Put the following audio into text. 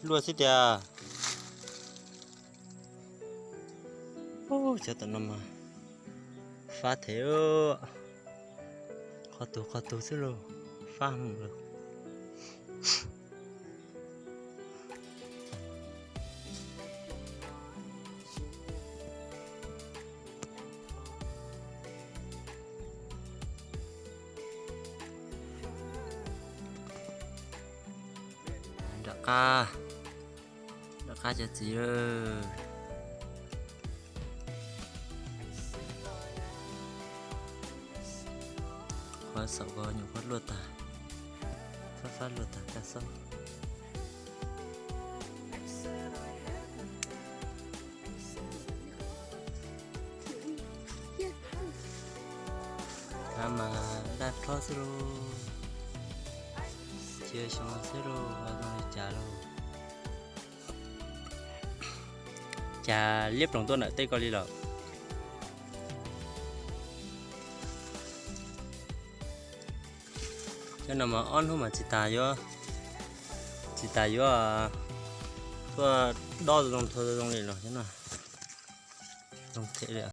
Luaj xwb tiag. Cov tom no mas fab thev, qhov tug qhov tug xwb lauj, fab mus lawm. Nram qab, nram qab cov txiv lawm. Qhov saum ko nyuam qhuav luaj tag, fab fab luaj tag tag xwb. Av mas daj rhob xwb lauj, cia xyoo xwb lauj, zoo li cas lauj. Cas liab ploog tuaj ntawm tej ko li lawm. Cov no mas ob hnub mas tsis tas yuav, tsis tas yuav tuaj dob zoo zoo li los cov no. Zoo them li.